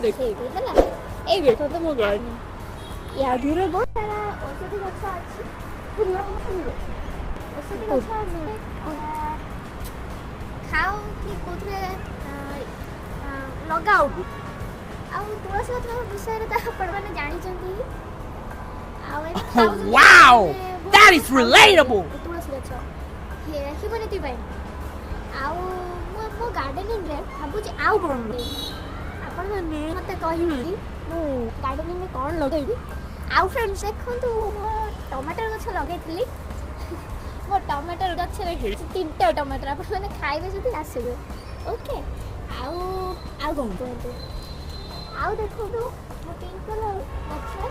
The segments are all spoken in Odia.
ଦେଖେଇବି ହେଲା। ଏଇ ଦେଖନ୍ତୁ ମୋ ଗାର୍ଡେନିଂ, ୟା ଦେହରେ ବହୁତ ସାରା ଔଷଧି ଗଛ ଅଛି, ଫୁଲ ଗଛ ମିଳେ, ଔଷଧି ଗଛ ମିଳେ, ଖାଉ କି କେଉଁଥିରେ ଲଗାଉ ବି। ଆଉ ତୁଳସୀ ଗଛ ବିଷୟରେ ତ ଆପଣମାନେ ଜାଣିଛନ୍ତି। ଆଉ ଏବେ ଖାଉଛନ୍ତି Wow! ମାନେ ବହୁତ That is ଖାଉଛନ୍ତି relatable! ତୁଳସୀ ଗଛ ହ୍ୟୁମାନିଟି ପାଇଁ। ଆଉ ମୁଁ ମୋ ଗାର୍ଡେନିଂରେ ଭାବୁଛି ଆଉ କ'ଣ ଲଗେଇବି। ଆପଣମାନେ ମୋତେ କହିବେ ମୁଁ ଗାର୍ଡେନିଂରେ କ'ଣ ଲଗେଇବି। ଆଉ ଫ୍ରେଣ୍ଡସ୍, ଦେଖନ୍ତୁ, ମୋ ଟମାଟର ଗଛ ଲଗେଇଥିଲି। ମୋ ଟମାଟର ଗଛରେ ହେଇଛି ତିନିଟା ଟମାଟର। ଆପଣମାନେ ଖାଇବେ ଯଦି ଆସିବେ, ଓକେ। ଆଉ କ'ଣ କୁହନ୍ତୁ? ଆଉ ଦେଖନ୍ତୁ, ମୋ ପିଙ୍କ କଲର୍ ଗଛରେ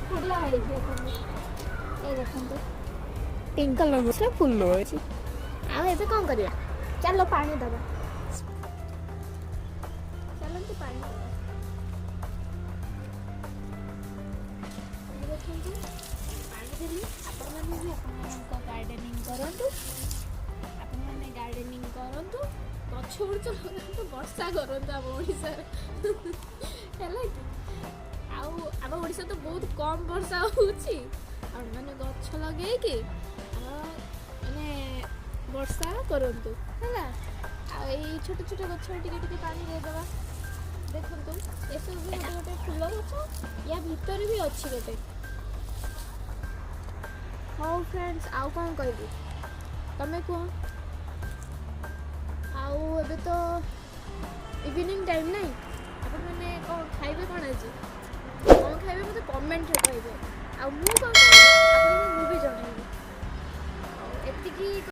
ଫୁଲ ହେଇଛି। ଦେଖନ୍ତୁ, ଏଇ ଦେଖନ୍ତୁ, ପିଙ୍କ କଲର୍ ଗଛରେ ଫୁଲ ଅଛି। ଆଉ ଏବେ କ'ଣ କରିବା? ଚାଲ ପାଣି ଦେବା, ଚାଲନ୍ତୁ ପାଣି ଦେବା। ଦେଖନ୍ତୁ, ପାଣି ଦେଲି। ଆପଣମାନେ ବି ଆପଣମାନଙ୍କ ଗାର୍ଡେନିଂ କରନ୍ତୁ। ଆପଣମାନେ ଗାର୍ଡେନିଂ କରନ୍ତୁ, ଗଛ ବୁଛ ଲଗାନ୍ତୁ, ବର୍ଷା କରନ୍ତୁ ଆମ ଓଡ଼ିଶାରେ, ହେଲା କି? ଆଉ ଆମ ଓଡ଼ିଶା ତ ବହୁତ କମ୍ ବର୍ଷା ହେଉଛି। ଆପଣମାନେ ଗଛ ଲଗେଇକି ଆମ ମାନେ ବର୍ଷା କରନ୍ତୁ, ହେଲା। ଆଉ ଏଇ ଛୋଟ ଛୋଟ ଗଛରେ ଟିକେ ଟିକେ ପାଣି ଦେଇଦେବା। ଦେଖନ୍ତୁ, ଏସବୁ ବି ଗୋଟେ ଗୋଟେ ଫୁଲ ଗଛ, ୟା ଭିତରେ ବି ଅଛି ଗୋଟେ। ହଉ ଫ୍ରେଣ୍ଡସ୍, ଆଉ କ'ଣ କହିବି ତମେ କୁହ। ଆଉ ଏବେ ତ ଇଭିନିଂ ଟାଇମ୍ ନାଇଁ? ଆପଣମାନେ କ'ଣ ଖାଇବେ? କ'ଣ ଆଜି କ'ଣ ଖାଇବେ ମୋତେ କମେଣ୍ଟରେ କହିବେ। ଆଉ ମୁଁ କ'ଣ ଖାଇବି ଆପଣଙ୍କୁ ମୁଁ ବି ଜଣାଇବି।